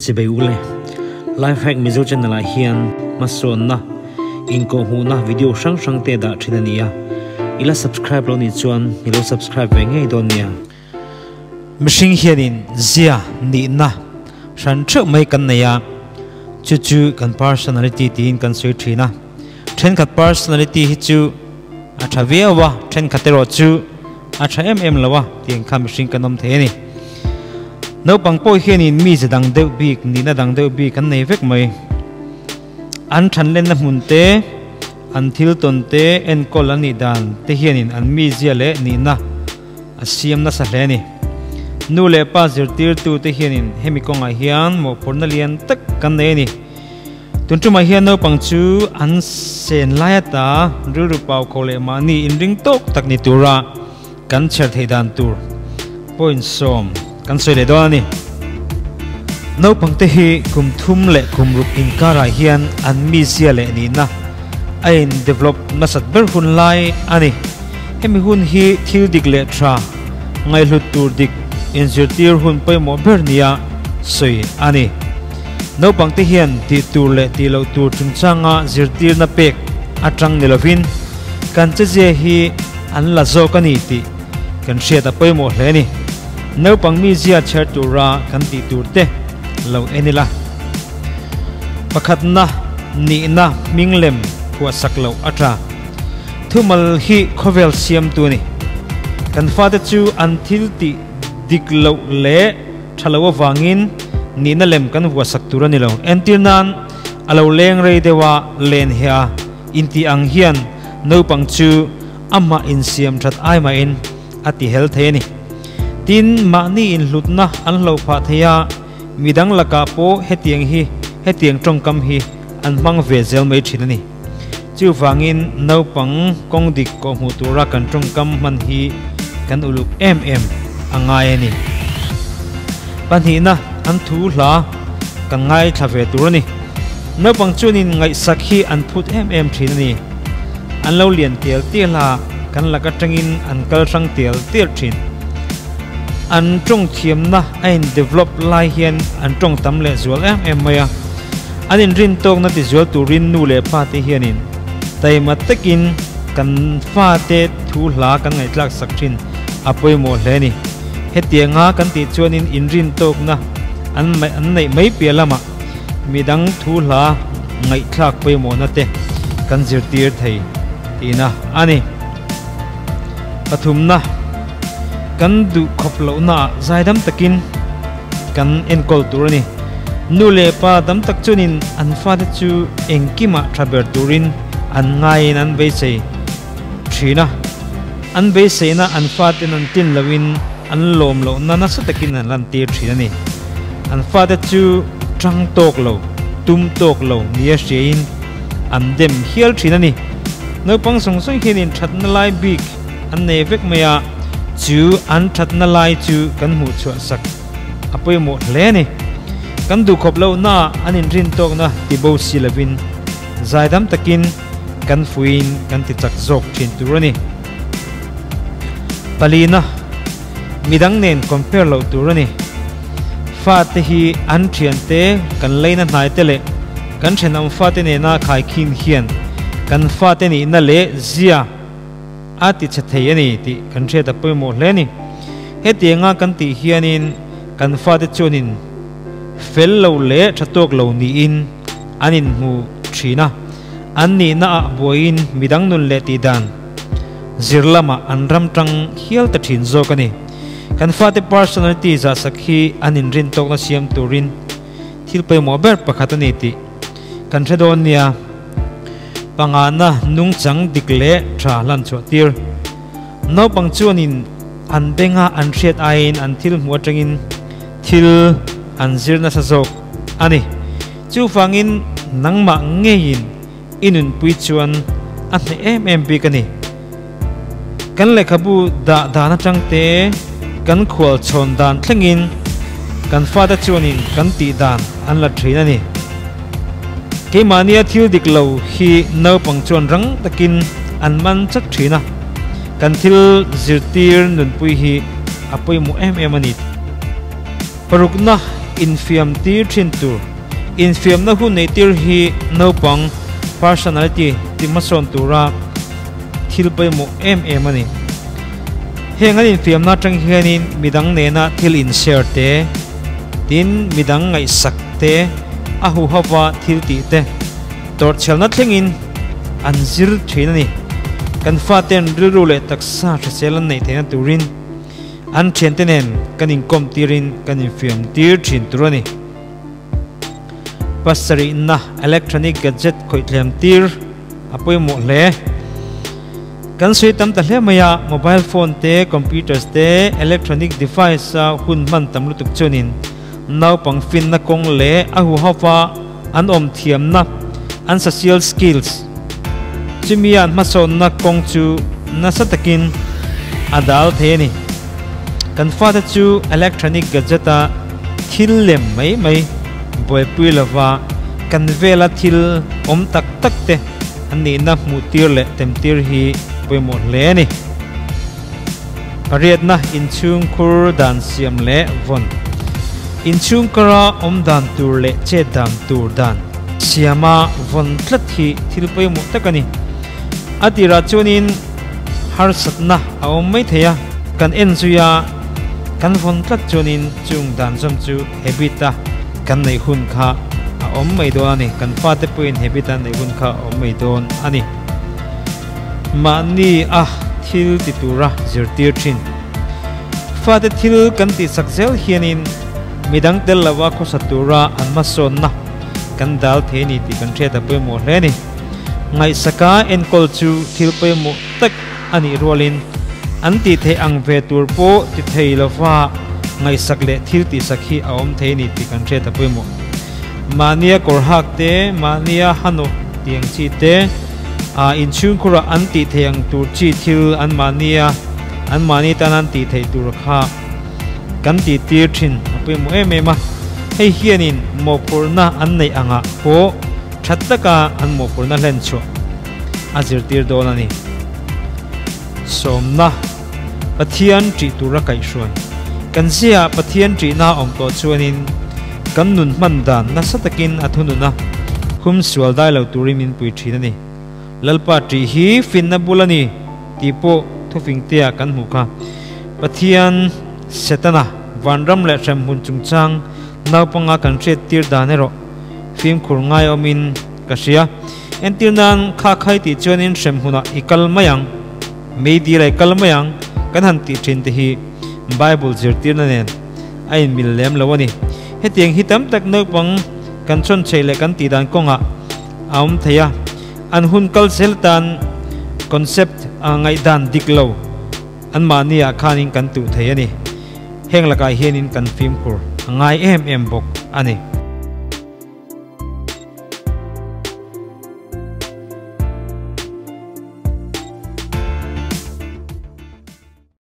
Chibai u le. Life Hack Mizo channel ah hian hmasawnna, inkawhhmuhna video hrang hrang te dah thin a ni a. I la subscribe lo nih chuan i lo subscribe ve ngei dawn nia. Mihring hianin zia nihna hran theuh mai kan nei a, chu chu kan personality tiin kan sawi thin a. Thenkhat personality hi chu a tha viau a, thenkhat erawh chu a tha em em lo a tiang kha mihring kan awm thei a ni. Naupang pawh hianin mi ze dang deuh bik, nihna dang deuh bik an nei vek mai. An thanlenna hmun te, an thil tawn te, enkawl an nih dan te hianin an mizia leh nihna a siam nasa hle a ni. Nu leh pa zirtirtu te hianin hemi kawngah hian mawhphurhna lian tak kan nei a ni. Tun tumah hian naupang chu an sen lai ata rilru pau kho leh mahni inring tawk tak ni tura kan chher theih dan tur point sawm kan sawi leh dawn a ni. Naupangte hi kum thum leh kum ruk inkarah hian an mizia leh nihna a in develop nasat ber hun lai a ni. Hemi hun hi thil dik leh tha ngaihhlut tur dik inzirtir hun pawimawh ber nia sawi a ni. Naupangte hian tih tur leh tih loh tur chungchanga zirtirna pek atang ni lovin kan chezia hi an la zawk a ni tih kan hriat a pawimawh hle a ni. Naupang mizia chher tura kan tih tur te lo en ila. Pakhatna, nihna hming lem phuahsak loh a tha. Thumal hi khawvel siamtu a ni. Kan fate chu an thil tih dik loh leh Tha lo avangin nihna lem kan vuahsak tur a ni lo. Entir nan, a lo leng rei deuh a, len he a intih ang hian naupang chu amah insiam that ai mahin a ti hel thei a ni. Tin, mahni inhlutna an hloh phah thei a, midang lakah pawh hetiang hi hetiang tawngkam hi an hmang ve zel mai thin a ni. Chuvangin naupang kawng dik kawhhmuh tura kan tawngkam hman hi kan uluk em em a ngai a ni. Pahnihna, an thu hla kan ngaithla ve tur a ni. Naupang chuanin ngaihsak hi an phut em em thin a ni. An lo lian tial tial a, kan lak atangin an kal hrang tial tial thin. An tawng thiamna a in develop lai hian an tawng tam leh zual em em mai a. An inrin tawkna tizual turin nu leh pa te hianin taima takin kan fate thu hla kan ngaihthlak sak thin a pawimawh hle a ni. Hetianga kan tih chuanin inrin tawkna an an neih mai piah lamah midang thu hla ngaihthlak pawimawhna te kan zirtir thei tihna a ni. Pathumna, kan duh khawp lohnaah zaidam takin kan enkawl tur a ni. Nu leh pa tam tak chuanin an fate chu engkimah tha ber turin an ngaiin an beisei thin a. An beiseina an faten an tlin lohin an lawm lohna nasa takin an lantir thin a ni. An fate chu tang tawk lo, tum tawk lo nia hriain an dem hial thin a ni. Naupang sawng sawng hianin thatna lai bik an nei vek mai a, chu an thatna lai chu kan hmuh chhuah sak a pawimawh hle a ni. Kan duhkhawp lohna an inrin tawkna ti bo si lovin zaidam takin kan fuiin kan ti chak zawk thin tur a ni. Palina, midang nen compare loh tur a ni. Fate hi an thiante kan leina hnaite leh kan thenawm fate nena khaikhin hian kan fate nihna leh zia A ti chhe thei a ni tih kan hriat a pawimawh hle a ni. Hetianga kan tih hianin kan fate chuanin fel lo leh tha tawk lo niin an inhmu thin a, an nihna ah buaiin midang nun leh tih dan zir lamah an ram tang hial ta thin zawk a ni. Kan fate personality zahsak hi an inrin tawkna siam turin thil pawimawh ber pakhat a ni tih kan hre dawn nia. Pangana nungchang dik leh tha hlan chhuah tir. Naupang chuanin an benga an hriat aiin an thil hmuh atangin thil an zir nasa zawk a ni. Chuvangin nangmah ngeiin i nunpui chuan a hneh em em bik a ni. Kan lehkhabu dah dan atang te, kan khual chhawn dan thlengin kan fate chuanin kan tih dan an la thin a ni. Keimahnia thil dik lo hi naupang chuan rang takin an man chat thin a, kan thil zirtir nunpui hi a pawimawh em em a ni. Parukna infiam tir thin tur. Infiamna hun neih tir hi naupang personality ti hmasawn tura thil pawimawh em em a ni. Heng an infiamna atang hianin midang nena thil in share te, tin midang ngaihsak te, a huhova thil tih te tawrhchhelna thlengin an zir thin a ni. Kan faten rilru leh taksa hrisel an neih theihna turin an thiante nen kan inkawm tirin kan infiam tir thin tur a ni. Pasarihna electronic gadget khawih thlem tir a pawimawh hle. Kan sawi tam ta hle mai a, mobile phone te, computers te, electronic device a hun hman tam lutuk chuanin naupang finna kawng leh a huhauva an awm thiamna, an social skills, chumi an hmasawnna kawng chu nasa takin a dal thei a ni. Kan fate chu electronic gadget a thil lem mai mai buaipui lova kan vela thil awm tak tak te an nihna hmuh tir leh tem tir hi pawimawh hle a ni. Pariatna inchhungkhur dan siam leh vawn. Inchhungkara awm dan tur leh chet dan tur dan siama vawn tlat hi thil pawimawh tak a ni. A tirah chuanin harsatna a awm mai thei a, kan en zui a, kan vawn tlat chuanin chung dan zawm chu habit a kan neih hun kha a awm mai dawn a ni. Kan fate pawhin habit a neih hun kha a awm mai dawn a ni. Mahni a thil ti tura zirtir thin. Fate thil kan tihsak zel hianin midang tel lova khawsa tura an hmasawnna kan dal thei a ni tih kan hriat a pawimawh hle a ni. Ngaihsaka enkawl chu thil pawimawh tak a nih rualin an tih theih ang ve tur pawh ti thei lova ngaihsak leh thil tihsak hi a awm thei a ni tih kan hriat a pawimawh. Mahnia kawr hak te, mahnia hanawh tih ang chi te, ah inchhungkhurah an tih theih ang tur chi thil an mahnia an mahni tan an tih theih tur kha kan tih tir thin a pawimawh em em a. Hei hianin mawhphurhna an neih angah pawh tha taka an mawhphurhna hlen chhuah a zirtir dawn a ni. Sawmna, Pathian ṭih tura kaihhruai. Kan ziaah Pathian ṭihna a awm tawh chuanin kan nun hman dan nasa takin a thunun a, hum sual dai lo turin min pui ṭhin a ni. Lalpa ṭih hi finna bul a ni tih pawh thufingtea kan hmuh kha. Pathian Setana vanram leh hremhmun chungchang naupanga kan hriattir dan erawh fimkhur ngai awmin ka hria. Entir nan kha khai tih chuanin hremhmunah i kal mai ang, meidil ah i kal mai ang kan han tih thin te hi Bible zirtirna nen a inmil lem lo a ni. Hetiang hi tam tak naupang kan chhawnchheih leh kan tihdan kawngah a awm thei a, an hun kal zel tan concept ngaihdan dik lo anmahni ah khanin kan tuh thei a ni. Heng lakah hianin kan fimkhur a ngai em em bawk a ni.